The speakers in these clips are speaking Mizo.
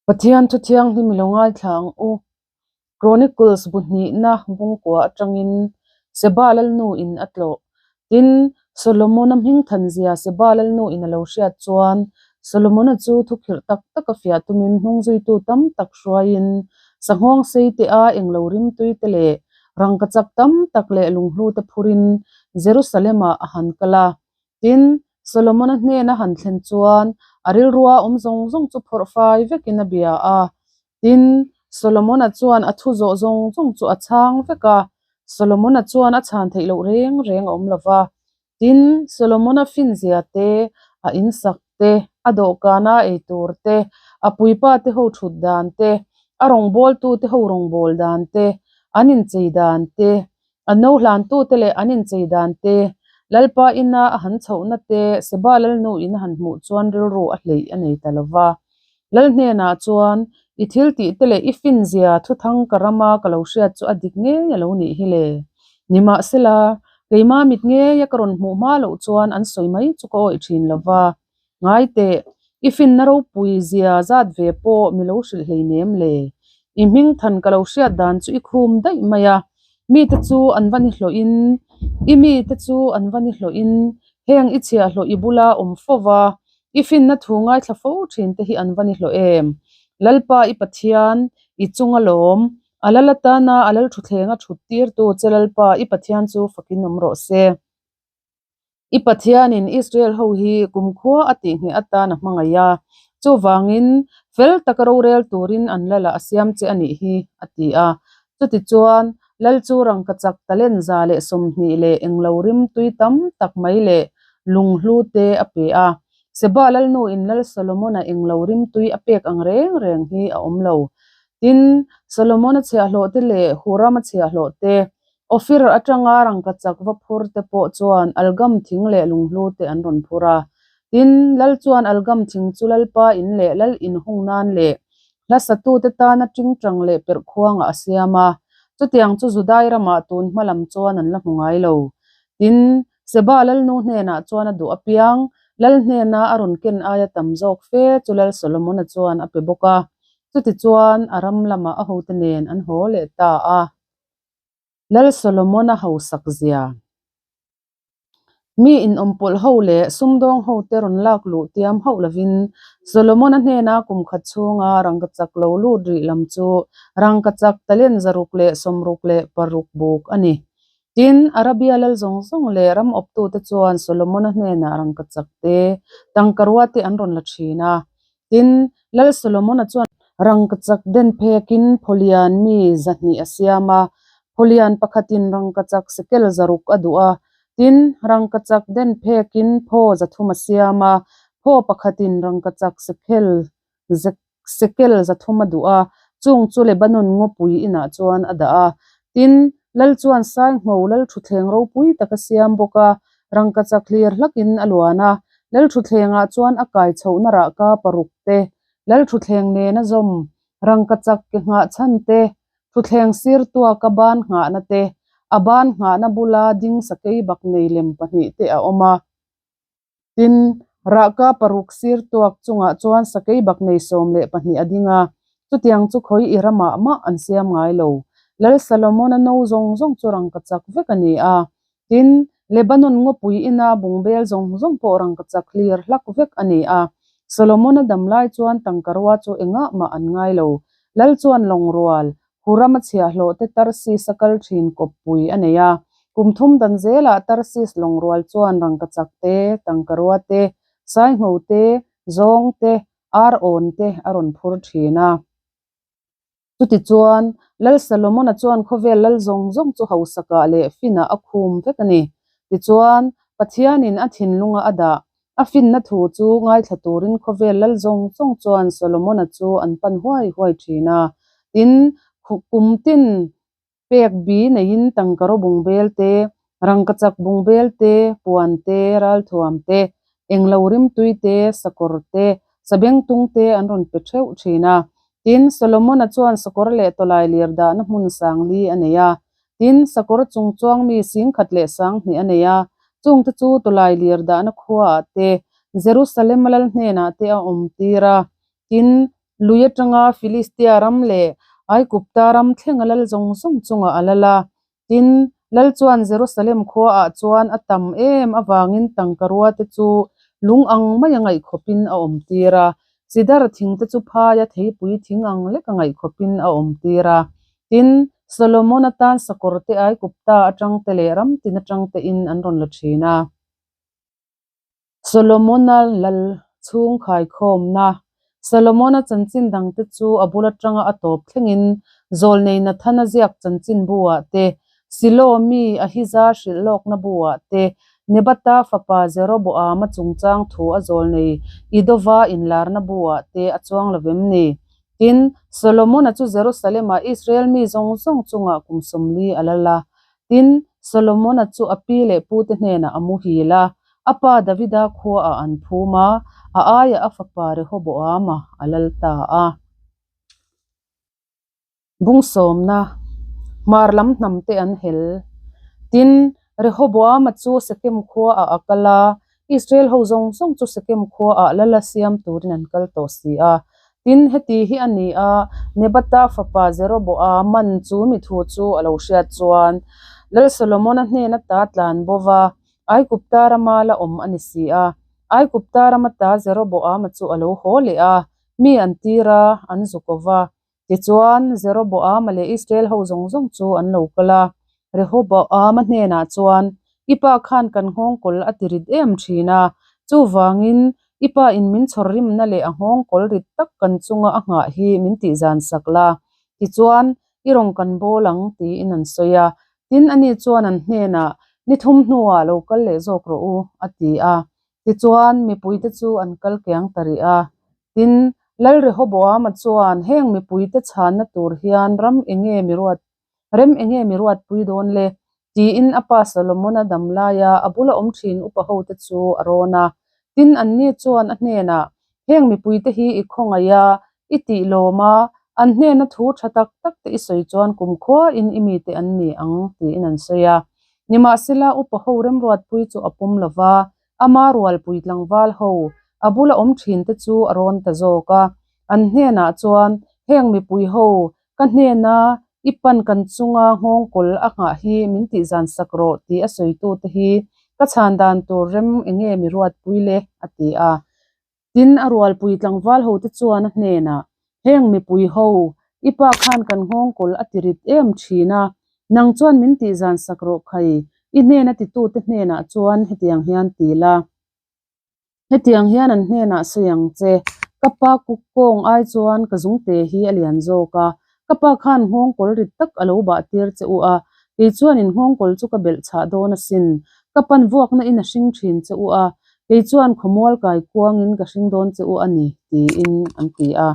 Pathian thu thianghlim i lo ngaithla ang u. Chronicles bu hnihna bungkua atangin Seba Lalnu in a tlawh. Tin, Solomona hming thanzia Seba Lalnu in a lo hriat chuan Solomona chu thukhirh tak tak a fiah tumin hnungzuitu tam tak hruaiin sanghawng sei te a englo rimtui te leh rangkachak tam tak leh lunghlu te phurin Jerusalem-ah a han kal a. Tin, Solomona hnena han thlen chuan a rilrua awm zawng zawng chu phawrh fai vekin a bia a. Tin, Solomona chuan a thu zawh zawng zawng chu a chhang vek a, Solomona chuan a chhan theih loh reng reng a awm lo va. Tin, Solomona finzia te, a insak te, a dawhkana ei tur te, a puipa te ho thut dan te, a rawngbawltu te ho rawngbâwl dan te, an inchei dan te, A no hlantute leh an inchei dan te, Lalpa ina a han chhohna te, Seba Lalnu in a han hmuh chuan rilru a hleih a nei ta lo va. Lal hnenah chuan, I thil tih te leh i finzia thuthang ka rama ka lo hriat chu a dik ngei a lo nih hi le. Nimahsela, keima mit ngeia ka rawn hmuh hma loh chuan an sawi mai chu ka awih thin lo va. Ngai teh, i finna ropui zia zat ve pawh mi lo hrilh hleinem le. I hming than ka lo hriat dan chu i khum daih mai a, mite chu an va ni hlawhin, i mite chu an va ni hlawhin, heng i chhiahhlawh i bula awm fo va, i finna thu ngaithla fo thin te hi an va ni hlawh em? Lalpa i Pathian, i chunga lawm, a lal atana a lalthuthleng a thut tirtu che Lalpa i Pathian chu fakin awm rawh se. I Pathianin Israel ho hi kumkhua a tihngheh atan a hmangaih a, chuvangin fel taka rorel turin an lal ah a siam che a nih hi, a ti a. Chutichuan, Lal chu rangkachak talent 120 leh englo rim tui tam tak mai leh lunghlu te a pe a. Seba Lalnuin Lal Solomona englo rim tui a pek ang reng reng hi a awm lo. Tin, Solomona chhiahhlawh te leh Hurama chhiahhlawh te, Ofir atanga rangkachak va phur te pawh chuan algam thing leh lunghlu te an rawn phur a. Tin, Lal chuan algam thing chu Lalpa in leh Lal in hung nan leh hla satute tana tingtang leh perh khuangah a siam a. Chutiang chu Judai ramah tun hma lam chuan an la hmu ngai lo. Tin, Seba Lalnu hnenah chuan a duh apiang, Lal hnena a rawn ken aia tam zawk fe chu Lal Solomona chuan a pe bawk a. Chutichuan, a ram lamah a hote nen an haw leh ta a. Lal Solomon-a hausak zia. Mi inawmpawlh ho leh sumdawng hote rawn lak luh tiam hauh lovin Solomon-a hnena kum khat chhunga rangkachak lo lut rih lam chu rangkachak talent 666 buk a ni. Tin, Arabia lal zawng zawng leh ram awptute chuan Solomon-a hnenah rangkachak te, tangkarua te an rawn la thin a. Tin, Lal Solomona chuan rangkachak den phekin phawlian mi 200 a siam a, phawlian pakhatin rangkachak sekel 600 a duh a. Tin, rangkachak den phekin phaw 300 a siam a, phaw pakhatin rangkachak sekel sekel 300 a duh a, chung chu Lebanon ngawpui inah chuan a dah a. Tin, Lal chuan Saingho lalthuthleng ropui tak a siam bawk a, rangkachak hlir hlakin a luan a, lalthutthlengah chuan a kai chhohna rahka paruk te, lalthuthleng nena zawm, rangkachak ke nghah chhan te, thuthleng sir tuaka ban nghahna te, a ban nghahna bula ding sakei bak nei lem pahnih te a awm a. Tin, rahka paruk sir tuak chungah chuan sakei bak nei 12 a ding a, chutiang chu khawi i ramah mah an siam ngai lo. Lal Salomona no zawng zawng chu rangkachak vek a ni a. Tin, Lebanon ngawpui ina bungbel zawng zawng pawh rangkachak hlir hlak vek a ni a. Solomona dam lai chuan tangkarua chu engah mah an ngai lo. Lal chuan lawngrual, Huram a chhiahhlawh te Tarsis a kal thin kawppui a nei a. Kum thum dan zelah Tarsis lawngrual chuan rangkachak te, tangkarua te, saingho te, zawng te, ar awn te a rawn phur thin a. Chutichuan, Lal Solomona chuan khawvel lal zawng zawng chu hausakah leh finah a khum vek a ni. Tichuan, Pathianin a thinlunga a dah A finna thu chu ngaithla turin khawvel lal zawng zawng chuan Solomona chu an pan huai huai thin a. Tin, kum tin pek bi neiin tangkaraw bungbel te, rangkachak bungbel te, puan te, ralthuam te, englo rimtui te, sakawr te, sabengtung te an rawn pe theuh thin a. Tin, Solomona chuan sakawr leh tawlai lir dahna hmun sangli a nei a. Tin, sakawr chung chuang mi 10,020 a nei a, chungte chu tawlai lir dahna khuaah te, Jerusalem-a lal hnenah te a awm tir a. Tin, Lui atanga Filistia ram leh Aigupta ram thlenga lal zawng zawng chungah a lal a. Tin, lal chuan Jerusalem khuaah chuan a tam em avangin tangkarua te chu lung ang maia ngaihkhawpin a awmtir a, sidar thing te chu phaia theipui thing ang leka ngaihkhawpin a awmtir a. Tin, Solomon atan sakawr te Aigupta atang te leh ram tin atang tein an rawn la thin a. Solomona lal chhung khaikhawmna. Solomona chanchin dangte chu a bul atanga a tawp thlengin Zawlnei Nathana ziak chanchin buah te, Silo mi Ahiza hrilh lawkna buah te, Nebata fapa Jeroboama chungchang thu a zawlnei Idova inlarna buah te a chuang lo vem ni? Tin, Solomona chu Jerusalem-ah Israel mi zawng zawng chungah kum 40 a lal a. Tin, Solomona chu a pi leh pute hnenah a muhil a, a pa Davida khuaah an phum a, a aiah a fapa Rehoboama a lal ta a. Bungsawmna, Hmar lam hnamte an hel. Tin, Rehoboama chu Sekem khuaah a kal a, Israel ho zawng zawng chu Sekem khuaah lal a siam turin an kal tawh si a. Tin, heti hi a ni a, Nebata fapa Jeroboaman chu mi thu chu a lo hriat chuan, Lal Solomona hnen ata tlan bo va, Aigupta rama la awm a ni si a. Aigupta rama ta Jeroboama chu a lo haw leh a, mi an tir a, an zu ko va. Tichuan, Jeroboama leh Israel ho zawng zawng chu an lo kal a. Rehoboama hnenah chuan, I pa khan kan nghawngkawl a ti rit em thin a, chuvangin i pa in min chhawr rimna leh a nghawngkawl rit tak kan chunga a nghah hi min tihzan sak la, tichuan i rawn kan bawl ang tiin an sawi a. Tin, ani chuan an hnenah, Ni thum hnuah lo kal leh zawk rawh u, a ti a. Tichuan, mipuite chu an kal kiang ta rih a. Tin, Lal Rehoboama chuan heng mipuite chhanna tur hian ram enge mi ruat, rem enge mi ruatpui dawn le? tiin a pa Solomona dam laia a bula awm thin upa hote chu a rawn a. Tin, anni chuan a hnenah, Heng mipuite hi i khawngaih a, i tih lawm a, an hnena thu tha tak tak te i sawi chuan kumkhuain i mite an ni ang, tiin an sawi a. Nimahsela, upa ho remruatpui chu a pawm lo va, ama rualpui tlangval ho, a bula awm thin te chu a rawn ta zawk a. An hnenah chuan, Heng mipui ho, ka hnena i pan kan chunga nghawngkawl a nghah hi min tihzan sak rawh tih a sawitute hi ka chhan dan tur rem enge mi ruatpui le? a ti a. Tin, a rualpui tlangval hote chuan a hnenah, Heng mipui ho, i pa khan kan nghawngkawl a ti rit em thin a, nang chuan min tihzan sak rawh khai, i hnena titute hnenah chuan hetiang hian ti la. Hetiang hian an hnenah sawi ang che, ka pa kuk kawng ai chuan ka zungte hi a lian zawk a, ka pa khan nghawngkawl rit tak a lo bah tir che u a, kei chuan in nghawngkawl chu ka belh chhah dawn asin, ka pan vuakna in a hring thin che u a, Kei chuan khawmual kai kuangin ka hring dawn che u a ni, tiin an ti a.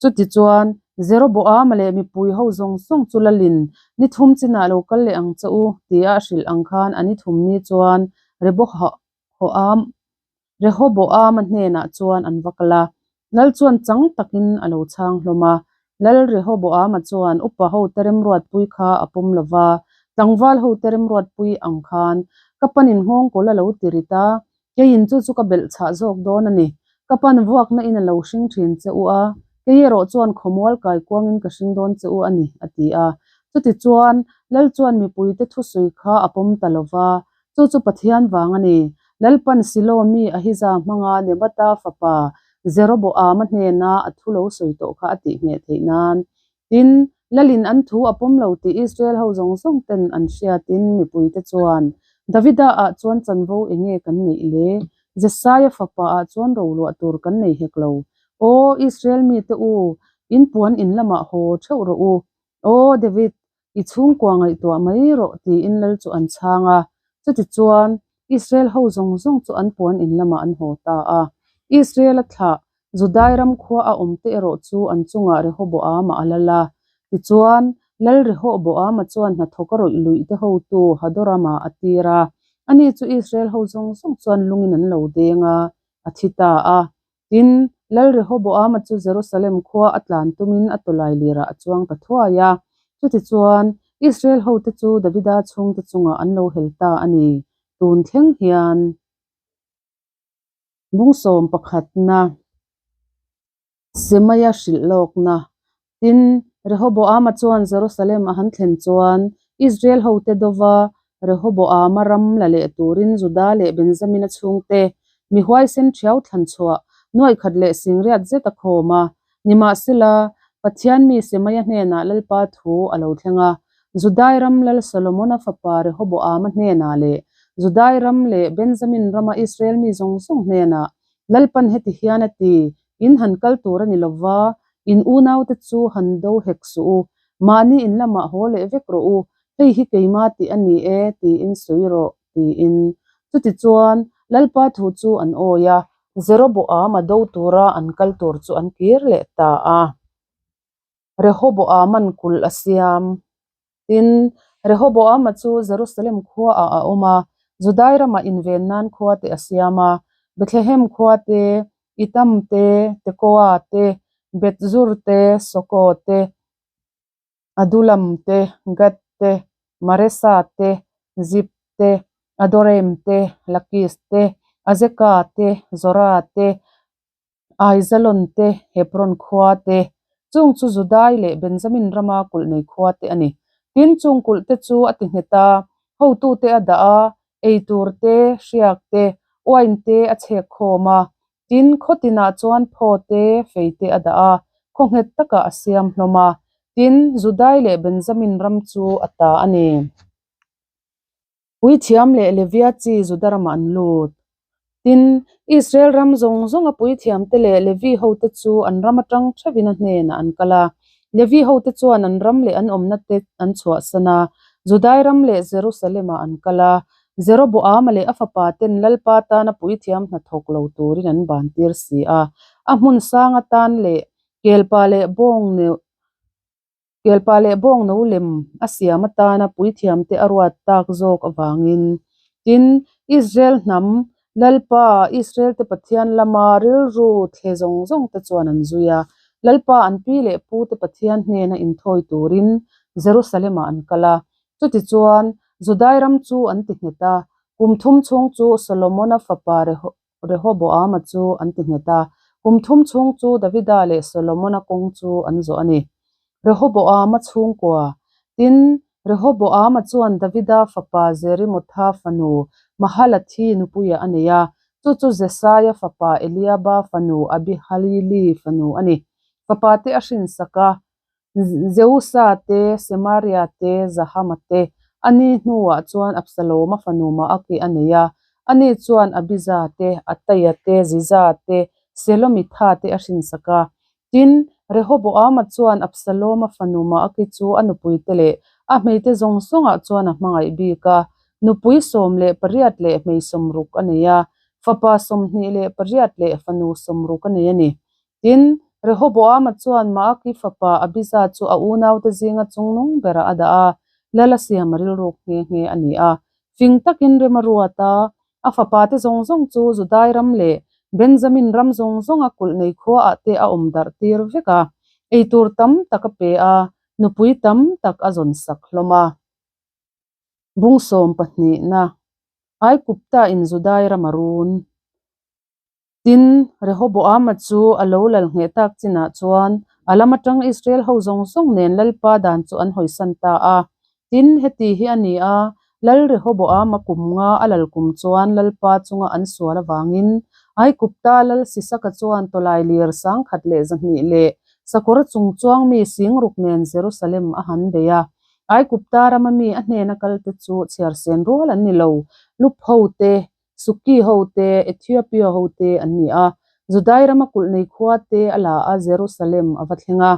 Chutichuan, Jeroboama leh mipui ho zawng zawng chu lalin, Ni thum chinah lo kal leh ang che u, tia a hrilh ang khan a ni thum ni chuan Rehoboama hnenah chuan an va kal a. Lal chuan chang takin a lo chhang hlawm a. Lal Rehoboama chuan upa hote remruatpui kha a pawm lo va, tlangval hote remruatpui ang khan ka panin nghawngkawl a lo ti rit a, keiin chu chu ka belh chhah zawk dawn a ni. Ka pan vuakna in a lo hring thin che u a, kei erawh chuan khawmual kai kuangin ka hring dawn che u a ni, a ti a. Chutichuan, Lal chuan mipuite thusawi kha a pawm ta lo va, Chu chu Pathian vang a ni. Lalpan Silo mi Ahiza hmanga Nebata fapa Jeroboama hnena a thu lo sawi tawh kha a tih ngheh theih nan. Tin, Lalin an thu a pawm lo tih Israel ho zawng zawng ten an hriatin mipuite chuan, Davida ah chuan chanvo enge kan neih le? Jesaia fapa ah chuan roluah tur kan nei hek lo. Aw Israel mite u, in puan in lamah haw theuh rawh u. Aw David, I chhungkua ngaihtuah mai rawh tiin lal chu an chhang a. Chutichuan, Israel ho zawng zawng chu an puan in lamah an haw ta a. Israel-a thlah, Judai ram khua a awmte erawh chu an chungah Rehoboama a lal a. Tichuan, Lal Rehoboama chuan hnathawk a rawih luih te hotu Hadorama a tir a. Ani chu Israel ho zawng zawng chuan lungin an lo deng a, a thi ta a. Tin, Lal Rehoboama chu Jerusalem khua a tlan tumin a tawlai lirah a chuang ta thuai a. Chutichuan, Israel hote chu Davida chhungte chungah an lo hel ta a ni. Tun thleng hian bungsawm pakhatna. Semaia hrilh lawkna. Tin, Rehoboama chuan Jerusalem a han thlen chuan Israel hote dova Rehoboama ram la leh turin Juda leh Benjamina chhungte mi huaisen ṭhiau thlan chhuah nuaih khat leh singriat zet a khawm a. Nimahsela, Pathian mi Semaia hnenah Lalpa thu a lo thleng a, Judai ram Lal Solomona fapa Rehoboama hnenah leh Judai ram leh Benjamin rama Israel mi zawng zawng hnenah Lalpan heti hian a ti, In han kal tur a ni lo va, in unaute chu han do hek suh u, mahni in lamah haw leh vek rawh u, hei hi keimah tih a ni e, tiin sawi rawh, tiin. Chutichuan, Lalpa thu chu an awi a. Jeroboama do tura an kal tur chu an kir leh ta a. Rehoboaman kulh a siam. Tin, Rehoboama chu Jerusalem khuaah a awm a, Judai ramah inven nan khua te a siam a, Bethlehem khua te, Itam te, Tekoa te, Beth-zur te, Soko te, Adulam te, Gath te, Maresa te, Zip te, Adorem te, Lakis te, Azeka te, Zora te, Aijalon te, Hebron khua te, chung chu Judai leh Benjamin rama kulh nei khua te a ni. Tin, chung kulh te chu a ti nghet a, hotute a dah a, ei tur te, hriak te, uain te a chhek khawm a. Tin, khaw tinah chuan phaw te, fei te a dah a, khaw nghet takah a siam hlawm a. Tin, Judai leh Benjamin ram chu a ta a ni. Puithiam leh Levia chi Juda ramah an lut. Tin, Israel ram zawng zawnga puithiamte leh Levi hote chu an ram atang theuhin a hnenah an kal a. Levi hote chuan an ram leh an awmna te an chhuahsan a, Judai ram leh Jerusalem-ah an kal a. Jeroboama leh a fapa ten Lalpa tana puithiam hna thawk lo turin an bantir si a. A hmun sang atan leh kelpa leh bawng neuh Kelpa leh bawng no lem a siam atana puithiamte a ruat tak zawk avangin, tin, Israel hnam, Lalpa, Israelte Pathian lama rilru thle zawng zawngte chuan an zui a. Lalpa an pi leh pute Pathian hnena inthawi turin Jerusalem-ah an kal a. Chutichuan, Judai ram chu an ti nghet a, kum thum chhung chu Solomona fapa Rehoboama chu an ti nghet a, kum thum chhung chu Davida leh Solomona kawng chu an zawh a ni. Rehoboama chhungkua. Tin, Rehoboama chuan Davida fapa Jerimotha fanu Mahalathi nupuia a nei a, chu chu Jesaia fapa Eliaba fanu Abihalili fanu a ni. Fapa te a hrinsak a, Jeusa te, Semaria te, Zahama te, a ni hnuah chuan Absaloma fanu Maaki a nei a, ani chuan Abija te, Ataia te, Ziza te, Selomitha te a hrinsak a. Tin, Rehoboama chuan Absaloma fanu Maaki chu a nupuite leh a hmeite zawng zawngah chuan a hmangaih bik a, nupui 18 leh hmei 60 a nei a, fapa 28 leh fanu 60 a nei a ni. Tin, Rehoboama chuan Maaki fapa Abija chu a unaute zinga chungnung berah a dah a, lal a siam a rilruk nghe nghe a ni a. Fing takin rem a ruat a, a fapate zawng zawng chu Judai ram leh Benjamin ram zawng zawnga kulh nei khuaah te a awm darh tir vek a, eitur tam tak a pe a, nupui tam tak a zawn sak hlawm a. Bung sawmpahnihna, Aikupta in Judai ram a run. Tin, Rehoboama chu a lo lal ngheh tak chinah chuan a lam atang Israel ho zawng zawng nen Lalpa dan chu an hawisan ta a. Tin, heti hi a ni a, Lal Rehoboama kum nga a lal kum chuan Lalpa chunga an sual avangin Aikupta Lal Sisaka chuan tawlai lir 1200 leh sakawr chung chuang mi singruk nen Jerusalem a han bei a. Aikupta rama mi a hnena kalte chu chhiarsen rual an ni lo, Lupho te, Suki ho te, Ethiopia ho te an ni a, Judai rama kulh nei khua te a la a Jerusalem a va thleng a.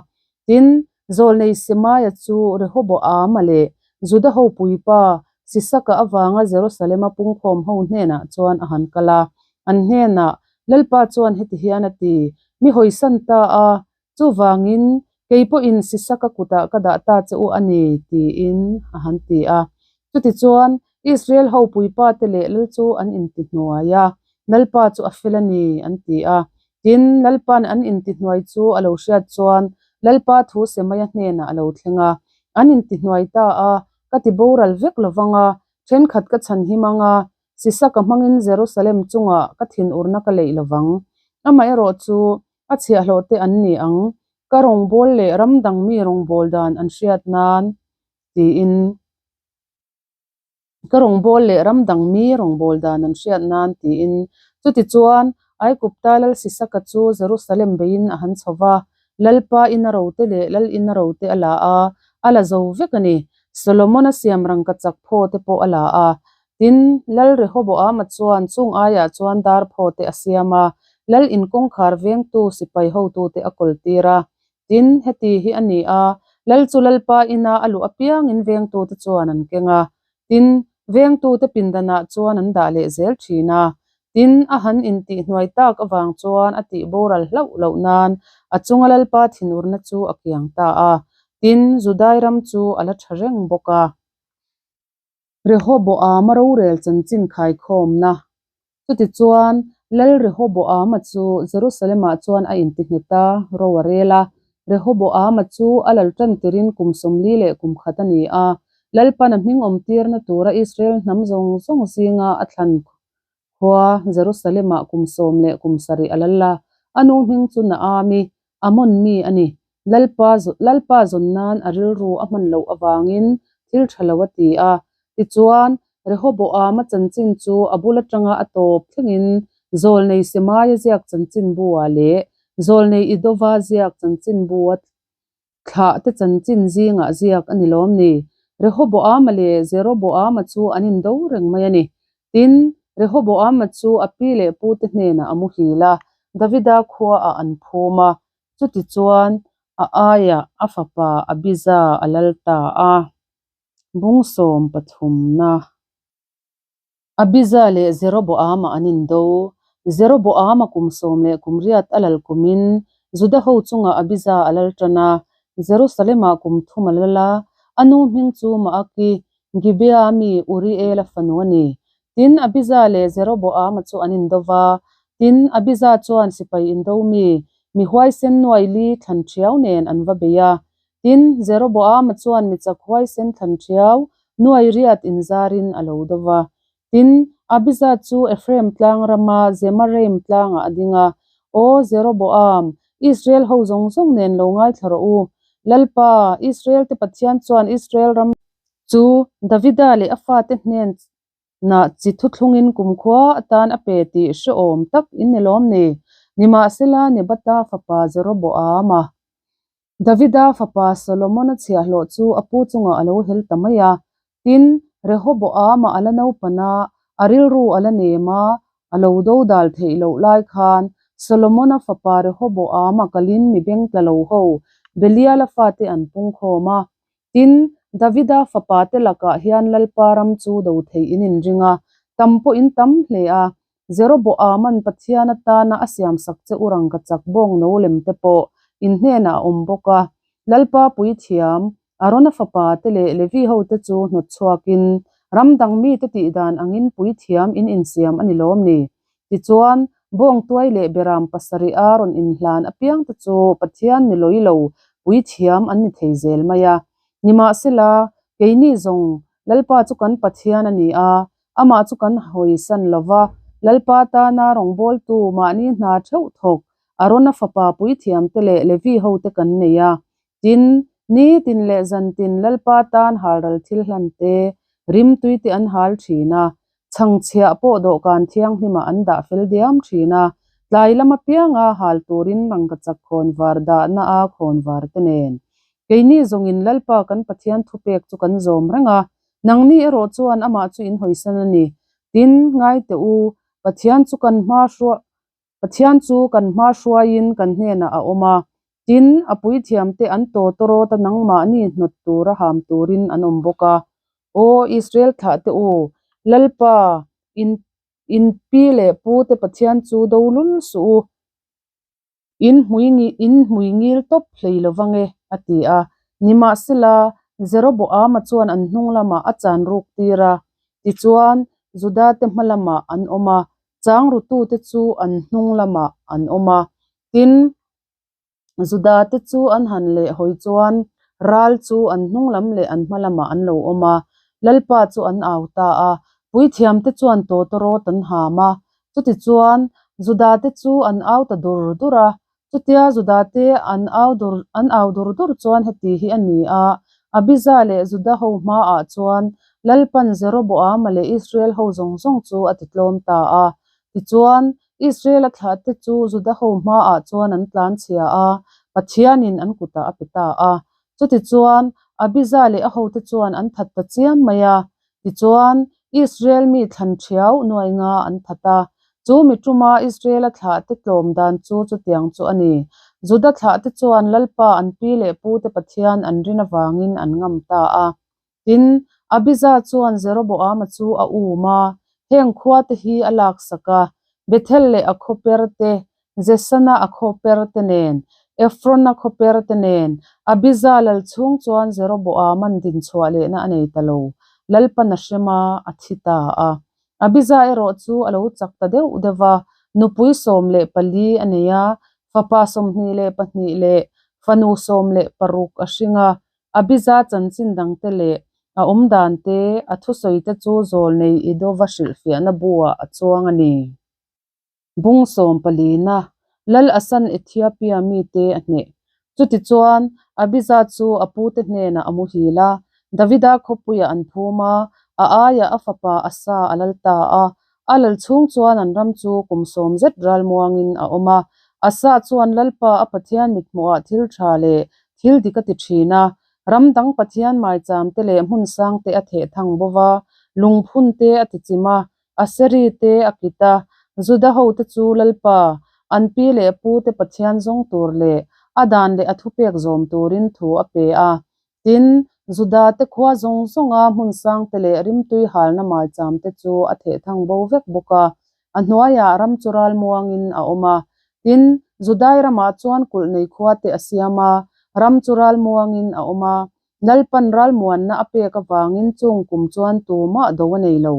Tin, Zawlnei Semaia chu Rehoboama leh Juda ho puipa Sisaka avanga Jerusalema pungkhawm ho hnenah chuan a han kal a, an hnenah, Lalpa chuan heti hian a ti, Mi hawisan ta a, chuvangin kei pawhin Sisaka kutah ka dah ta che u a ni, tiin a han ti a. Chutichuan, Israel ho puipa te leh lal chu an intihnuai a, Lalpa chu a fel a ni, an ti a. Tin, Lalpa'n an intihnuai chu a lo hriat chuan Lalpa thu Semaia hnenah a lo thleng a. An intihnuai ta a, Ka ti boral vek lo vang a, thenkhat ka chhan him ang a, Sisaka hmangin Jerusalem chungah ka thinurna ka leih lo vang. Amaherawhchu. A chhiahhlawhte an ni ang, ka rawngbâwl leh ram dang mi rawngbâwl dan an hriat nân, tiin. Ka rawngbâwl leh ram dang mi rawngbâwl dan an hriat nân, tiin. Chutichuan, Aigupta lal Sisaka chu Jerusalem beiin a han chho va, Lalpa ina rote leh Lal ina rote a la a, a la zo vek a ni. Solomona siam rangkachak phaw te pawh a la a. Tin, Lal Rehoboama chuan chung aiah chuan dar phaw te a siam a, Lal in kawngkhar vengtu sipai hotute a kawltir a. Tin, heti hi a ni a, Lal chu Lalpa ina a luh apiangin vengtute chuan an keng a. Tin, vengtute pindanah chuan an dah leh zel thin a. Tin, a han intihhnuai tak avang chuan a tih boral hlauh loh nan a chunga Lalpa thinurna chu a kiang ta a. Tin, Judai ram chu a la tha reng bawk a. Rehoboama rorel chanchin khaikhawmna. Chutichuan, Lal Rehoboama chu Jerusalem-ah chuan a inti nghet a, ro a rel a. Rehoboama chu a lal tan tirin kum 40 leh kum khat a ni a. Lalpan a hming awmtirna tura Israel hnam zawng zawng zinga a thlan khua Jerusalem-ah kum 17 a lal a. A nu hming chu Naami, Amon mi a ni. Lalpa Lalpa zawn nan a rilru a hman loh avangin thil tha lo a ti a. Tichuan, Rehoboama chanchin chu a bul atanga a tawp thlengin Zawlnei Semaia ziak chanchinbu-ah leh Zawlnei Idova ziak chanchinbu-a thlah te chanchin zingah ziak a ni lawm ni? Rehoboama leh Jeroboama chu an indo reng mai a ni. Tin, Rehoboama chu a pi leh pute hnenah a muhil a, Davida khuaah an phum a. Chutichuan, a aiah a fapa Abija a lal ta a. Bung sawm pathumna. Abija leh Jeroboama an indo. Jeroboama kum 18 a lal kumin Juda ho chungah Abija a lal tan a, Jerusalem-ah kum thum a lal a. A nu hming chu Maaki, Gibea mi Uriela fanu a ni. Tin, Abija leh Jeroboama chu an indo va. Tin, Abija chuan sipai indo mi, mi huaisen nuai li thlan ṭhiau nen an va bei a. Tin, Jeroboama chuan mi chak huaisen thlan ṭhiau nuai riat inzarin a lo do va. Tin, Abija chu Ephraim tlang rama Zemaraim tlangah a ding a, Aw Jeroboam, Israel ho zawng zawng nen lo ngaithla rawh u. Lalpa, Israel-te Pathian chuan Israel ram chu Davida leh a fate hnen nah chi thuthlungin kumkhua atan a pe tih hrehawm tak in ni lawm ni? Nimahsela, Nebata fapa Jeroboama, Davida fapa Solomona chhiahhlawh chu a pu chungah a lo hel ta mai a. Tin, Rehoboama a la naupan a, a rilru a la nem a, a lo do dal theih loh lai khan Solomona fapa Rehoboama kalin mi beng tla lo ho Beliala fate an pungkhawm a. Tin, Davida fapate lakah hian Lalpa ram chu do theih in inring a, tam pawh in tam hle a. Jeroboaman Pathian atana a siamsak che u rangkachak bawng no lem te pawh in hnenah a awm bawk a. Lalpa puithiam, Arona fapate leh Levi hote chu hnawt chhuakin ram dang mite tih dan angin puithiam in insiam a ni lawm ni? Tichuan, bawngtuai leh beram pasarih a rawn inhlan apiangte chu Pathian ni lawi lo puithiam an ni thei zel mai a. Nimahsela, keini zawng Lalpa chu kan Pathian a ni a, amah chu kan hawisan lo va, Lalpa tana rawngbawltu mahni hna theuh thawk Arona fapa puithiamte leh Levi hote kan nei a. Tin, nitin leh zantin Lalpa tan halral thil hlan te, rimtui te an hal thin a, chhangchhiah pawh dawhkan thianghlimah an dah fel diam thin a, tlai lam apianga hal turin rangkachak khawnvar dahna a khawnvar te nen. Keini zawngin Lalpa kan Pathian thupek chu kan zawm reng a, nangni erawh chuan amah chu in hawisan a ni. Tin, ngai teh u, Pathian chu kan hma hruah Pathian chu kan hma hruaiin kan hnenah a awm a, tin, a puithiamte an tawtawrawt a nangmahni hnawt tura ham turin an awm bawk a. Aw Israel thlahte u, Lalpa, in in pi leh pute Pathian chu do lul suh u, in hmui in hmui ngil tawp hlei lo vang e, a ti a. Nimahsela, Jeroboama chuan an hnung lamah a chan ruk tir a, tichuan Judate hma lamah an awm a, Changrutute chu an hnung lamah an awm a, tin, Judate chu an han leh hawi chuan ral chu an hnung lam leh an hma lamah an lo awm a, Lalpa chu an au ta a, puithiamte chuan tawtawrawt an ham a, chutichuan Judate chu an au ta dur dur a. Chutia Juda te an au dur an au dur dur chuan heti hi a ni a, Abija leh Juda ho hmaah chuan Lalpan Jeroboama leh Israel ho zawng zawng chu a titlawm ta a. Tichuan, Israel-a thlahte chu Juda ho hmaah chuan an tlanchhia a, Pathianin an kutah a pe ta a. Chutichuan, Abija leh a hote chuan an that ta chiam mai a. Tichuan, Israel mi thlan ṭhiau nuai nga an that a. Chu mi ṭuma Israel-a thlahte tlawm dan chu chutiang chu a ni. Juda thlahte chuan Lalpa an pi leh pute Pathian an rin avangin an ngam ta a. Tin, Abija chuan Jeroboama chu a um a, heng khuate hi a laksak a, Bethel leh a khawper te, Jesana a khawper te nen, Ephron-a khawper te nen, Abija lal chhung chuan Jeroboama'n dinchhuah lehna a nei ta lo, Lalpan a hrem a, a thi ta a. Abija erawh chu a lo chak ta deuh deuh va, nupui 14 a nei a, fapa 22 leh fanu 16 a hring a, Abija chanchin dangte leh a awm dante, a thusawite chu zawlnei Idova hrilhfiahna buah a chuang a ni. Bung sawmpalina, Lal Asan Ethiopia mite a hneh. Chutichuan, Abija chu a pute hnenah a muhil a, Davida khawpuiah an phum a, a aiah a fapa Asa a lal ta a. A lal chhung chuan an ram chu kum sawm zet ralmuangin a awm a. Asa chuan Lalpa a Pathian mithmuhah thil tha leh thil dik a ti thin a, ram dang Pathian maicham te leh hmun sang te a theh thang bo va, lungphun te a ti chim a, Aseri te a kit a, Juda hote chu Lalpa, an pi leh pu te Pathian zawng tur leh a dan leh a thupek zawm turin thu a pe a. Tin, Juda te khua zawng zawnga hmun sang te leh rimtui halna maicham te chu a theh thang bo vek bawk a, a hnuaiah ram chu ralmuangin a awm a. Tin, Judai ramah chuan kulh nei khua te a siam a, ram chu ralmuangin a awm a. Lalpan ralmuanna a pek avangin chung kum chuan tumah do a nei lo.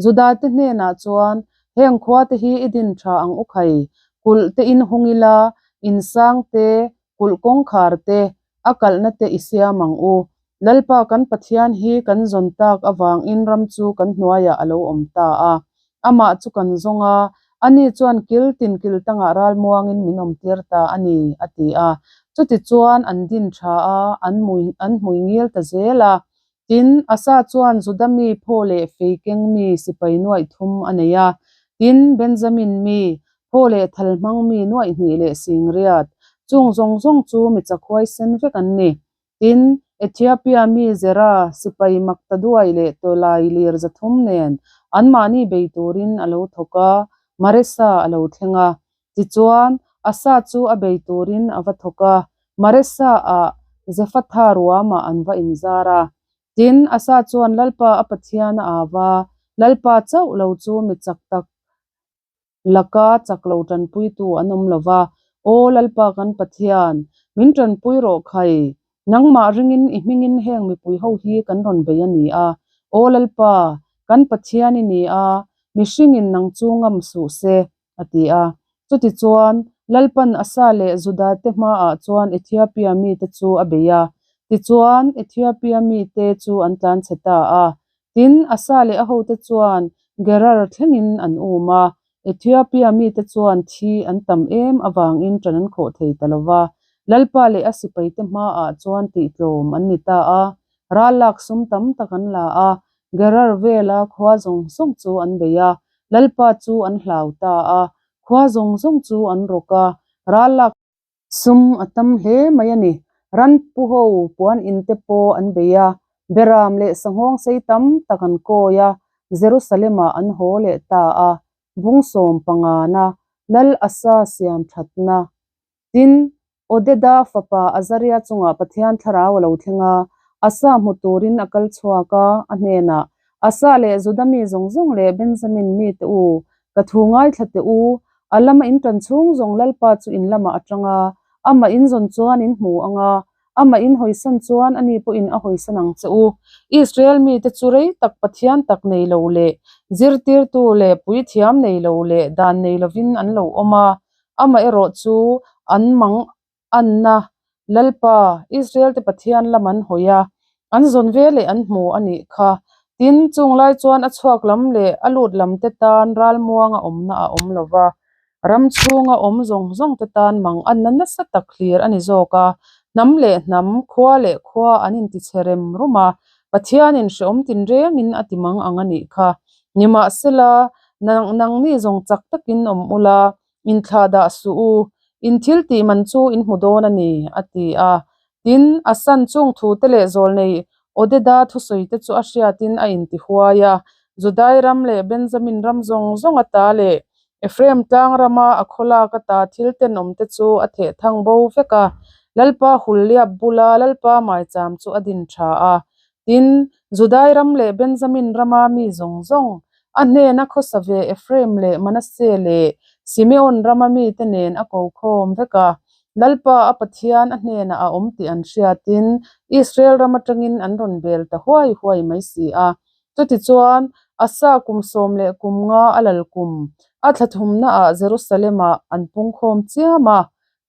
Juda te hnenah chuan, Heng khua te hi i din tha ang u khai, kulh te in hung ila, insang te, kulh kawngkhar te, a kalhna te i siam ang u. Lalpa kan Pathian hi kan zawn tak avangin ram chu kan hnuaiah a lo awm ta a. Amah chu kan zawng a, ani chuan kil tin kil tangah ralmuangin min awmtir ta a ni, a ti a. Chutichuan an din tha a, an mui an hmui ngil ta zel a. Tin, Asa chuan Juda mi phaw leh fei keng mi sipai nuaih thum a nei a. Tin, Benjamin mi, phaw leh thal hmang mi nuaih hnih leh singriat, chung zawng zawng chu mi chakhuai sen vek an ni. Tin, Ethiopia mi Zera sipai Maktaduai leh Tolai lir 300 nen anmahni bei turin a lo thawk a, Maresa a lo thleng a. Tichuan, Asa chu a bei turin a va thawk a, Maresa-ah Zephatha ruamah an va inzar a. Tin, Asa chuan Lalpa a Pathian a au a, Lalpa chauh lo chu mi chak tak laka chak lo tanpuitu an awm lo va, Aw Lalpa kan Pathian, min tanpui rawh khai, nangmah ringin i hmingin heng mipui ho hi kan rawn bei a ni a, Aw Lalpa, kan Pathian i ni a, mihringin nang chu ngam suh se, a ti a. Chutichuan, Lalpan Asa leh Judate hmaah chuan Ethiopia mite chu a bei a, tichuan Ethiopia mite chu an tlanchhe ta a. Tin, Asa leh a hote chuan Gerar thlengin an um a, Ethiopia mite chuan thi an tam em avangin ṭan an khawh thei ta lo va. Lalpa leh a sipaite hmaah chuan tihtlawm an ni ta a, ral lak sum tam tak an la a, Gerar vela khua zawng zawng chu an bei a, Lalpa chu an hlau ta a, khua zawng zawng chu an rawk a, ral lak Sum a tam hle mai a ni. Ran pu ho puan in te pawh an bei a, Beram leh sanghawng sei tam tak an kawi a, Jerusalem-ah an haw leh ta a, bung sawm pangana Lal Asa siam thatna. Tin, Odeda fapa Azaria chungah Pathian thlarau a lo thleng a, Asa hmu turin a kal chhuak a, a hnenah, Asa leh Juda mi zawng zawng leh Benjamin mite u, ka thu ngaithla teh u, A lama in tan chhung zawng Lalpa chu in lamah a tang a, amah in zawn chuan in hmu ang a, amah in hawisan chuan ani pawhin a hawisan ang che u. Israel mite chu rei tak Pathian tak nei lo leh zirtirtu leh puithiam nei lo leh dan nei lovin an lo awm a, amaherawh chu an mang Anna, Lalpa, Israel-te Pathian lam an hawi a, an zawn ve leh an hmu a nih kha. Tin, chung lai chuan a chhuak lam leh a lut lam te tan ralmuanga awmna a awm lo va. Ram chhunga awm zawng zawng te tan mang anna nasa tak hlir a ni zawk a, hnam leh hnam, khua leh khua an intichhe rem rum a, Pathianin hrehawm tinrengin a ti mang ang a nih kha. Nimahsela, nangni zawng chak takin awm ula, Inthlah dah suh u, in thil tih man chu in hmu dawn a ni, a ti a. Tin, a san chung thute leh zawlnei Odeda thusawite chu a hriatin a intihuai a. Judai ram leh Benjamin ram zawng zawng ata leh Ephraim tlang rama a khawlak ata thil tenawmte chu a theh thang bo vek a. Lalpa Hulliap bula Lalpa maicham chu a din tha a. Tin, Judai ram leh Benjamin rama mi zawng zawng, a hnena khawsa ve Ephraim leh Manasseh leh Simeon rama mite nen a ko khawm vek a. Lalpa a Pathian a hnenah a awm tih an hriatin Israel ram atangin an rawn bel ta huai huai mai si a. Chutichuan, Asa kum 15 a lal kum, a thla thumnaah Jerusalem-ah an pungkhawm chiam a.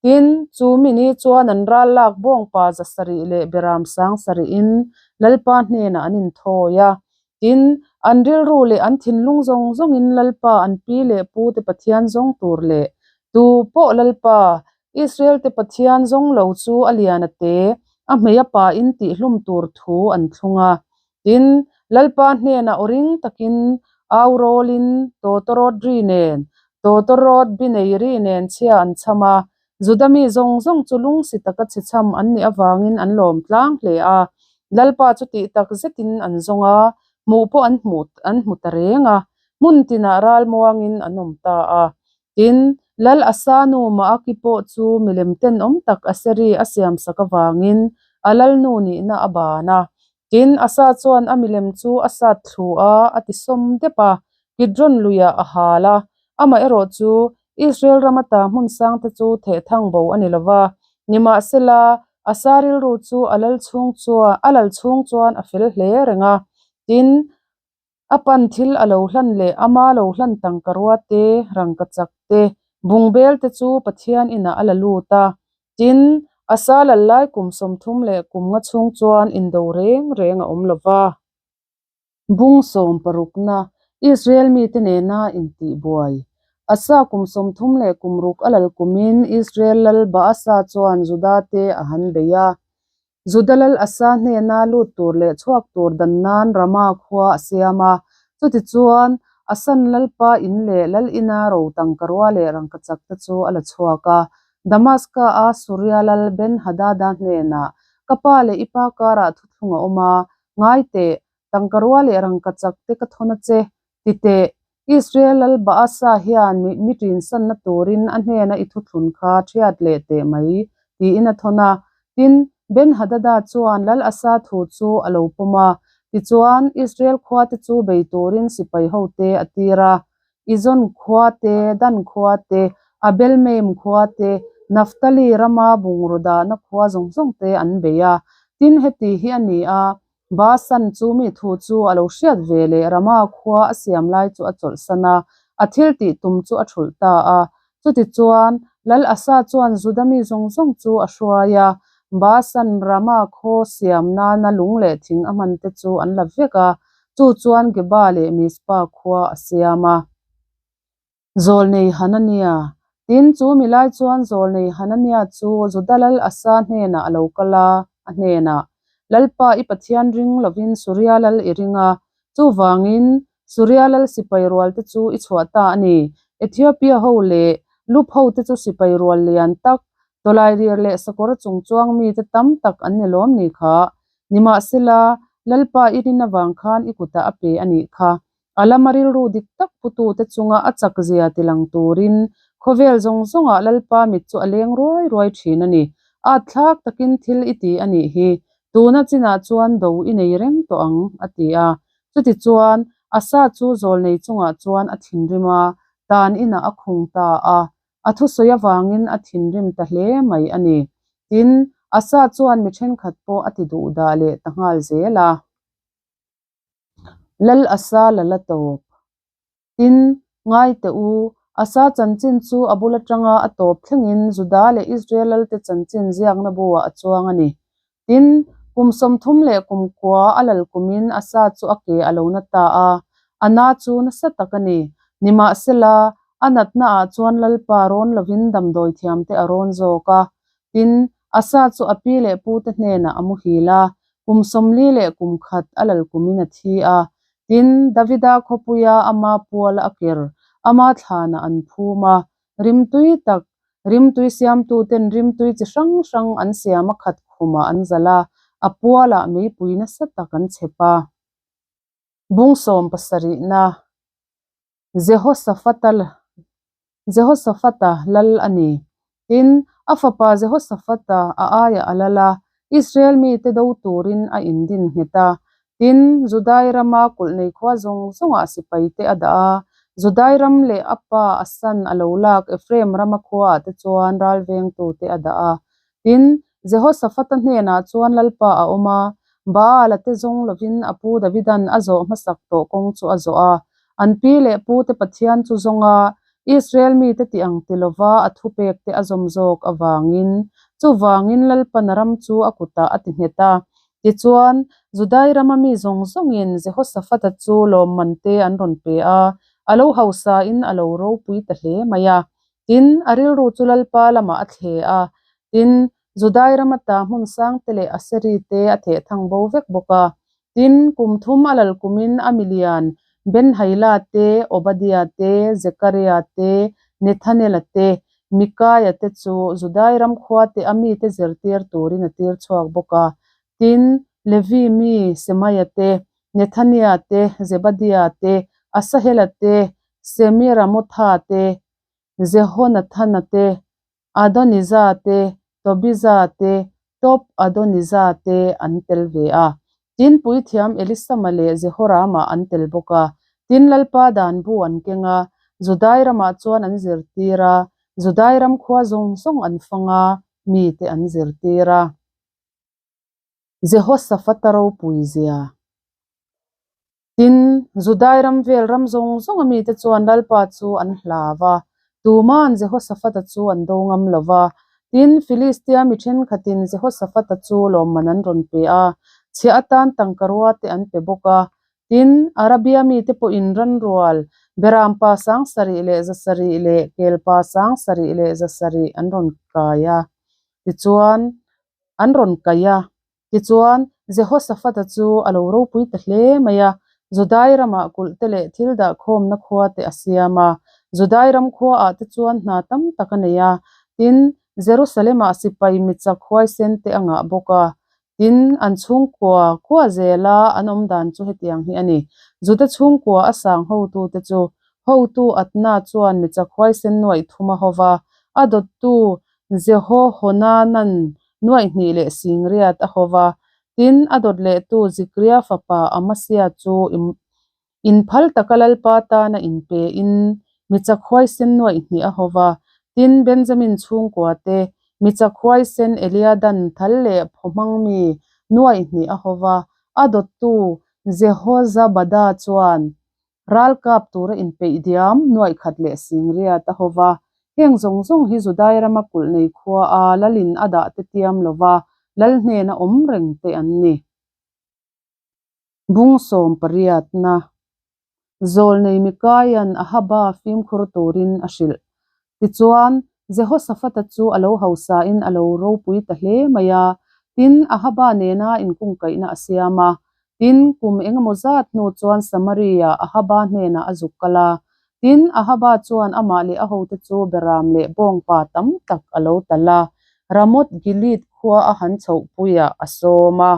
Tin, chu mi ni chuan an ral lak bawngpa 700 leh beram 7000in Lalpa hnenah an inthawi a. Tin, an rilru leh an thinlung zawng zawngin Lalpa an pi leh pute Pathian zawng tur leh tu pawh Lalpa, Israel-te Pathian zawng lo chu a lian a te, a hmei a pain tihhlum tur thu an thlung a. Tin, Lalpa hnenah aw ring takin au rawlin tawtawrawt ri nen, tawtawrawt bi nei ri nen chhia an chham a. Juda mi zawng zawng chu lungsi taka chhe chham an nih avangin an lawm tlang hle a. Lalpa chu tih tak zetin an zawng a, hmuh pawh an hmuh an hmu ta reng a, hmun tinah ral muangin an awm ta a. Tin, Lal Asa nu Maaki pawh chu milem tenawm tak Aseri a siamsak avangin a lalnu nihna a ban a. Tin, Asa chuan a milem chu a sat thlu a, a ti sawm dep a, Kidron luiah a hal a. Amaherawh chu, Israel ram ata hmun sangte chu thehthang bo a ni lo va. Nimahsela, Asa rilru chu a lal chhung chuan a lal chhung chuan a fel hle reng a. Tin, A pan thil a lo hlan leh ama lo hlan tangkarua te, rangkachak te, bungbel te chu Pathian inah a la lut a. Tin, a sa lal lai kum 35 chhung chuan indo reng reng a awm lo va. Bung sawmparukna, Israel mite nena intihbuai. Asa kum 36 a lal kumin Israel lal Baasa chuan Juda te a han bei a. Juda lal Asa hnena lut tur leh chhuak tur dan nan Rama khua a siam a. Chutichuan, Asan lalpa in leh lal ina ro tangkarua leh rangkachak te chu a la chhuak a. Damaska-a Suria lal Ben-Hadada hnenah, Ka pa leh i pa karah thuthlung a awm a, ngai teh, tangkarua leh rangkachak te ka thawn a che, ti teh, Israel lal Baasa hian mi ṭinsanna turin a hnena i thuthlun kha ṭhiat leh teh mai, tiin a thawn a. Tin, Ben-Hadada chuan lal Asa thu chu a lo pawm a. Tichuan, Israel khuate chu bei turin sipai hote a tir a. Izon khua te, Dan khua te, Abel-Maim khua te, Naphtali rama bungraw dahna khua zawng zawng te an bei a. Tin, heti hi a ni a, Basan chu mi thu chu a lo hriat ve leh Rama khua a siam lai chu a chawlhsan a, a thil tih tum chu a thulh ta a. Chutichuan, Lal Asa chuan Juda mi zawng zawng chu a hruai a, Basan Rama khaw siam nana lung leh thing a hman te chu an la vek a, chu chuan Geba leh Mizpa khua a siam a. Zawlnei Hanania. Tin, chu mi lai chuan Zawlnei Hanania chu Juda lal Asa hnenah a lo kal a, a hnenah, Lalpa i Pathian ring lovin Suria lal i ring a, chuvangin Suria lal sipai rualte chu i chhuah ta a ni. Ethiopia ho leh Lup hote chu sipai rual lian tak, tawlairir leh sakawr chung chuang mite tam tak an ni lawm ni kha. Nimahsela, Lalpa i rin avang khan i kutah a pe a nih kha. A lama rilru dik tak putute chunga a chakzia tilang turin khawvel zawng zawngah Lalpa mit chu a leng ruai ruai thin a ni. At thlak takin thil i ti a nih hi. Tuna chinah chuan do i nei reng tawh ang, a ti a. Chutichuan, Asa chu zawlnei chungah chuan a thinrim a, tan inah a khung ta a. A thusawi avangin a thinrim ta hle mai a ni. Tin, Asa chuan mi thenkhat pawh a ti duhdah leh ta nghal zel a. Lal Asa la la tawp. Tin, ngai teh u, Asa chanchin chu a bul atanga a tawp thlengin Juda leh Israel lalte chanchin ziakna buah a chuang a ni. Tin, kum 39 a lal kumin Asa chu a ke a lo na ta a, a na chu nasa tak a ni. Nimahsela, A natna ah chuan Lalpa rawn lovin damdawi thiamte a rawn zawk a. Tin, Asa chu a pi leh pute hnenah a muhil a, kum 40 leh kum khat a lal kumin a thi a. Tin, Davida khawpuia ama puala a ker, ama thlanah an phum a. Rimtui tak, rimtui siamtuten rimtui chi hrang hrang an siam a khat khumah an zalh a, a pualah meipui nasa tak an chhep a. Bung sawmpasarihna. Jehoshaphat-a Jehoshaphat-a lal a ni. Tin, a fapa Jehoshaphat-a a aiah a lal a, Israel mite do turin a indin nghet a. Tin, Judai rama kulh nei khua zawng zawngah sipaite a dah a. Judai ram leh a pa Asan a lo lak Ephraim rama khuaah te chuan ralvengtute a dah a. Tin, Jehoshaphat-a hnenah chuan Lalpa a awm a, Baal-a te zawng lovin a pu Davidan a zawh hmasak tawh kawng chu a zawh a. An pi leh pute Pathian chu zawng a, Israel mite tih ang ti lova a thupekte a zawm zawk avangin, chuvangin Lalpan a ram chu a kutah a ti nghet a. Tichuan, Judai rama mi zawng zawngin Jehoshaphat-a chu lawmman te an rawn pe a, a lo hausain a lo ropui ta hle mai a. Tin, a rilru chu Lalpa lamah a thle a. Tin, Judai ram ata hmun sangte leh Aseri te a theh thang bo vek bawk a. Tin, kum thum a lal kumin a milian Ben-Haila te, Obadia te, Zekaria te, Nethanela te, Mikaia te chu Judai ram khuate a mite zirtir turin a tir chhuak bawk a. Tin, Levi mi Semaia te, Nethania te, Zebadia te, Asahela te, Semiramotha te, Jehonathana te, Adoniza te, Tobiza te, Tob Adoniza te an tel ve a. Tin, puithiam Elisama leh Jehorama an tel bawk a. Tin, Lalpa dan bu an keng a, Judai ramah chuan an zirtir a, Judai ram khua zawng zawng an fang a, mite an zirtir a. Jehoshaphat-a ropui zia. Tin, Judai ram vel ram zawng zawnga mite chuan Lalpa chu an hlau va, tuma'n Jehoshaphat-a chu an do ngam lo va. Tin, Filistia mi thenkhatin Jehoshaphat-a chu lawmman an rawn pe a, chhiah atan tangkarua te an pe bawk a. Tin, Arabia mite pawhin ranrual, berampa 7000 leh 700 leh kelpa 7000 leh 700 an rawn kai a. Tichuan, an rawn kaih a. Tichuan, Jehoshaphat-a chu a lo ropui ta hle mai a, Judai ramah kulh te leh thil dahkhawmna khua te a siam a. Judai ram khuaah te chuan hna tam tak a nei a, tin, Jerusalem-ah sipai mi chak huaisen te a ngah bawk a. Tin, an chhungkua khua zela an awm dan chu hetiang hi a ni. Juda chhungkua a sang hotute chu hotu Atna chuan mi chak huaisen nuaih thum a ho va, a dawttu Jehohonanan 2800 a ho va, tin, a dawt lehtu Zikria fapa Amasia chu inphal taka Lalpa tana inpein mi chak huaisen 2,000 a ho va, tin, Benjamin chhungkua te mi chak huaisen Eliadan thal leh phaw hmang mi 2,000 a ho va, a dawttu Jehozabada chuan Ralkap tura inpeih diam 1800 a ho va, heng zawng zawng hi Judai rama kulh nei khua a lalin a dah te tiam lova lal hnena awm reng te an ni. Bung sawmpariatna Zawlnei Mikaia'n Ahaba fimkhur turin a hrilh. Tichuan, Jehoshaphat-a chu a lo hausain a lo ropui ta hle mai a, tin, Ahaba nena inkungkaihna a siam a. Tin, kum engemaw zat hnu chuan Samaria Ahaba hnenah a zuk kal a. Tin, Ahaba chuan amah leh a hote chu beram leh bawngpa tam tak a lo talh a, Ramoth-Gilead khua a han chhohpuiah a sawm a.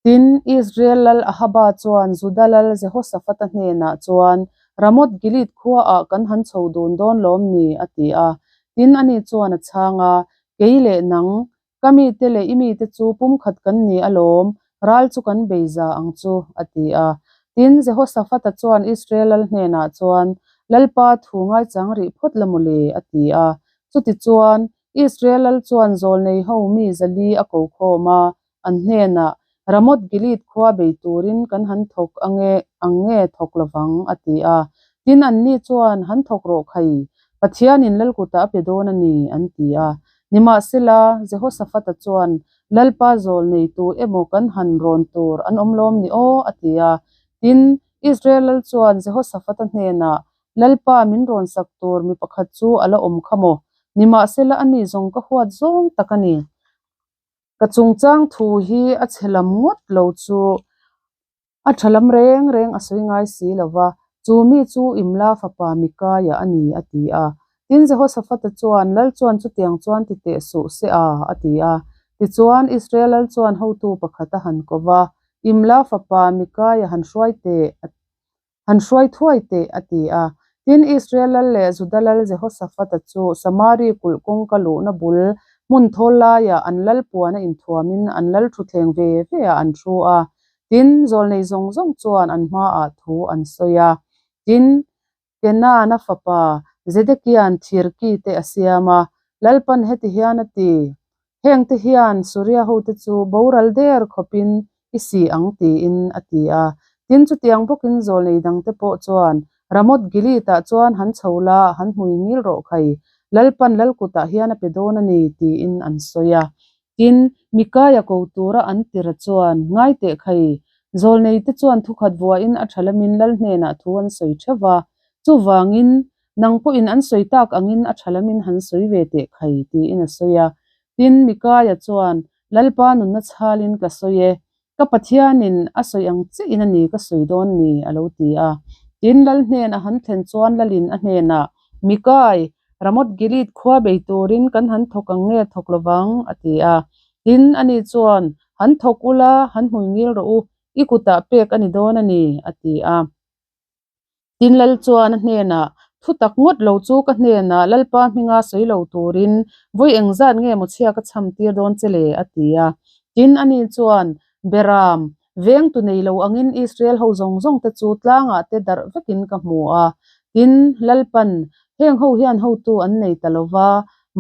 Tin, Israel lal Ahaba chuan Juda lal Jehoshaphat-a hnenah chuan, Ramoth-Gilead khuaah kan han chho dun dawn lawm ni? a ti a. Tin, ani chuan a chhang a, Kei leh nang, ka mite leh i mite chu pumkhat kan ni alawm, ral chu kan bei za ang chu, a ti a. Tin, Jehoshaphat-a chuan Israel lal hnenah chuan, Lalpa thu ngaichang rih phawt la maw le? a ti a. Chutichuan, Israel lal chuan zawlnei ho mi 400 a ko khawm a, An hnenah, Ramoth Gilead khua bei turin kan han thawk ange, ang nge thawk lovang, a ti a. Tin, anni chuan, Han thawk rawh khai, Pathianin Lalkutah a pe dawn a ni, an ti a. Nimahsela, Jehoshaphat-a chuan, Lalpa zawl neitu emaw kan han rawn tur an awm lawm ni aw, a ti a. Tin, Israel lal chuan Jehoshaphat-a hnenah, Lalpa min rawn sak tur mi pakhat chu a la awm kha maw? Nimahsela ani zawng ka huat zawng tak a ni. Ka chungchang thu hi a chhe lam ngawt lo chu a tha lam reng reng a sawi ngai si lo va, chu mi chu Imla fapa Mikaia a ni, a ti a. Tin, Jehoshafata chuan, Lal chuan chutiang chuan ti teh suh se a, a ti a. Tichuan, Israel lal chuan hotu pakhat a han ko va, Imla fapa Mikaia han hruai teh, a Han hruai thuai teh, a ti a. Tin, Israel lal leh Juda lal Jehoshafata chu Samari kulh kawngka luhna bul hmun thawl laiah an lal puana inthuamin an lal thutthleng ve veah an thu a. Tin, zawlnei zawng zawng chuan an hmaah thu an sawi a. Tin, Kenana fapa Zedekia'n thirki te a siam a, Lalpan heti hian a ti, Hengte hian Suria hote chu boral der khawpin i si ang tiin a ti a. Tin, chutiang bawkin zawlnei dangte pawh chuan, Ramoth Gilead-ah chuan han chho la, han hmui ngil rawh khai, Lalpan Lalkutah hian a pe dawn a ni, tiin an sawi a. Tin, Mikaia ko tura an tira chuan, Ngai teh khai, zawlneite chuan thukhat vuahin a tha lamin Lal hnenah thu an sawi theuh va. Chuvangin, nang pawhin an sawi tak angin a tha lamin han sawi ve teh khai, tiin a sawi a. Tin, Mikaia chuan, Lalpa nunna chhalin ka sawi e, ka Pathianin a sawi ang chiahin a ni ka sawi dawn ni, a lo ti a. Tin, Lal hnen a han thlen chuan Lalin a hnenah, Mikai, Ramoth Gilead khua bei turin kan han thawk ang nge thawk lovang? a ti a. Tin, ani chuan, Han thawk ula, han hmui ngil rawh u, i kutah pek a ni dawn a ni, a ti a. Tin Lal chuan a hnenah, Thu tak ngawt lo chu ka hnenah Lalpa hminga sawi lo turin vawi engzat nge maw chhia ka chham tir dawn che le? a ti a. Tin ani chuan, Beram, vengtu nei lo angin Israel ho zawng zawng te chu tlangah te darh vekin ka hmu a. Tin, Lalpan, Heng ho hian hotu an nei ta lo va,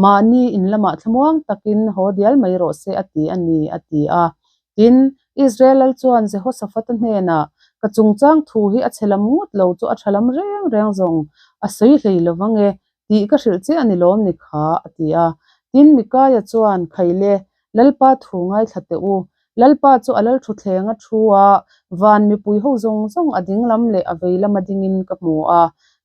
mahni in lamah thlamuang takin haw dial mai rawh se a ti a ni, a ti a. Tin, Israel lal chuan Jehoshaphat-a hnenah, Ka chungchang thu hi a chhe lam ngawt lo chu a tha lam reng reng zawng a sawi hlei lo vang e, tih ka hrilh che a ni lawm ni kha, a ti a. Tin, Mikaia chuan, Khaile, Lalpa thu ngaithla teh u. Lalpa chu a lalthuthleng a thu a, van mipui ho zawng zawng a ding lam leh a vei lama dingin ka hmu a.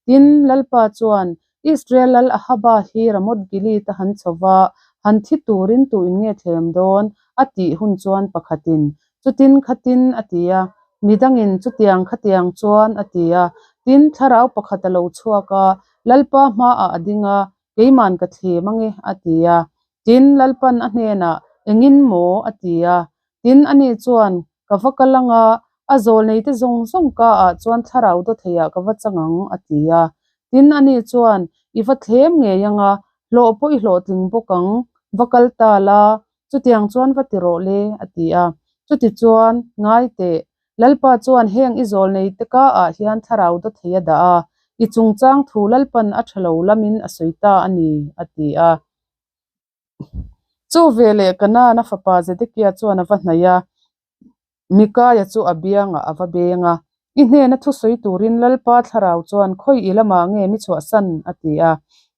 Tin, Lalpa chuan, Israel lal Ahaba hi Ramoth Gilead a han chho va, han thi turin tu in nge thlem dawn? a tih hun chuan pakhatin, Chutin khatin a ti a, midangin chutiang khatiang chuan a ti a. Tin, thlarau pakhat a lo chhuak a, Lalpa hmaah a ding a, Keiman ka thlem ange a ti a. Tin, Lalpan a hnenah, Engin maw? a ti a. Tin, ani chuan, Ka va kal anga, a zawlneite zawng zawng ka ah chuan thlarau dawtheiah ka va chang ang, a ti a. Tin, ani chuan, I va thlem ngei anga, hlawh pawh i hlawhtling bawk ang, va kal ta la, chutiang chuan va ti rawh le, a ti a. Chutichuan, ngai teh, Lalpa chuan heng i zawlneite ka ah hian thlarau dawthei a dah a, i chungchang thu Lalpan a tha lo lamin a sawi ta a ni, a ti a. Chu veleh Kanaan-a fapa Zedekia chuan a va hnaih a, Mikaia chu a biangah a va beng a, I hnena thusawi turin Lalpa thlarau chuan khawi i lamah nge mi chhuahsan? a ti a.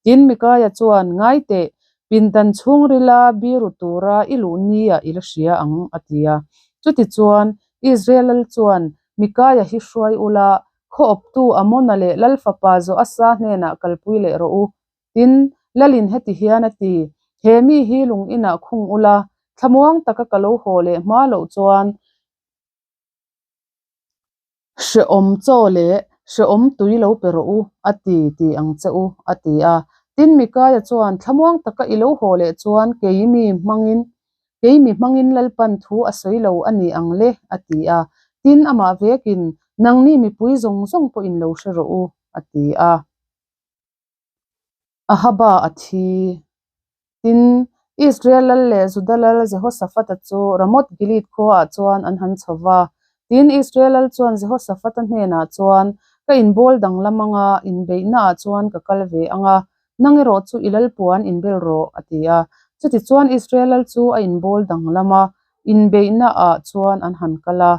Tin, Mikaia chuan, Ngai teh, pindan chhungrila biru tura i luh nia i la hria ang, a ti a. Chutichuan, Israel lal chuan, Mikaia hi hruai ula, khaw awptu Amona leh Lal fapa Joasa hnenah kalpui leh rawh u, Tin, Lalin heti hian a ti, He mi hi lung inah khung ula, thlamuang taka ka lo haw leh hma loh chuan hrehawm chaw leh hrehawm tui lo pe rawh u, a ti ti ang che u, a ti a. Tin, Mikaia chuan, Thlamuang taka i lo haw leh chuan kei mi hmangin kei mi hmangin Lalpan thu a sawi lo a ni ang le, a ti a. Tin, amah vekin, Nangni mipui zawng zawng pawhin lo hre rawh u, a ti a. Ahaba a thi. Tin, Israel lal leh Juda lal Jehoshaphat-a chu Ramoth Gilead khuaah chuan an han chho va. Tin, Israel lal chuan Jehoshaphat-a hnenah chuan, Ka inbawl danglam anga, inbeihnaah chuan ka kal ve ang a, nang erawh chu i lalpuan inbel rawh, a ti a. Chutichuan Israel lal chu a inbawl danglam a, inbeihnaah chuan an han kal a.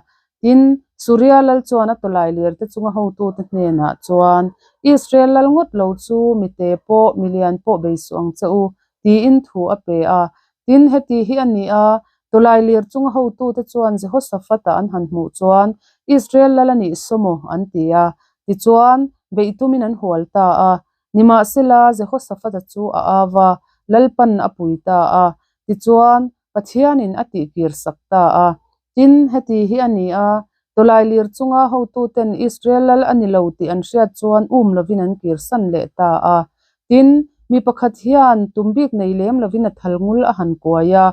Tin, Suria lal chuan a tawlai lirte chunga hotute hnenah chuan, Israel lal ngawt lo chu mite pawh, milian pawh bei suh ang che u, tiin thu a pe a. Tin, heti hi a ni a, tawlai lir chunga hotute chuan Jehoshaphat-a an han hmuh chuan, Israel lal a nih saw maw? an ti a. Tichuan. Beih tumin an hual ta a. Nimahsela, Jehoshaphat-a chu a au va, Lalpan a pui ta a. Tichuan, Pathianin a tihkirsak ta a. Tin, heti hi a ni a, tawlai lir chunga hotuten Israel lal a ni lo tih an hriat chuan um lovin an kirsan leh ta a. Tin, mi pakhat hian tum bik nei lem lovin a thal ngul a han kuai a,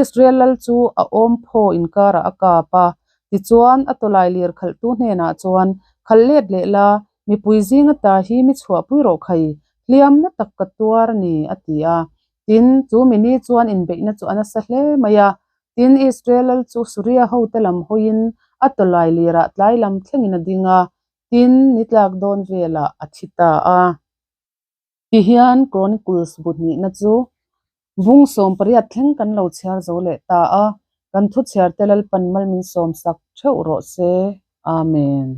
Israel lal chu a awm phaw inkarah a kap a. Tichuan, a tawlai lir khalhtu hnenah chuan, Khalh let leh la, mipui zinga ta hi mi chhuahpui rawh khai, hliam na tak ka tuar a ni, a ti a. Tin, chu mi ni chuan inbeihna chu a nasa hle mai a. Tin, Israel lal chu Suria hote lam hawiin a tawlai lirah tlai lam thlengin a ding a, tin, ni tlak dawn velah a thi ta a. Tihian Chronicles bu hnihna chu vung 18 thleng kan lo chhiar zo leh ta a, kan thu chhiarte Lalpan mal min sawmsak theuh rawh se. Amen.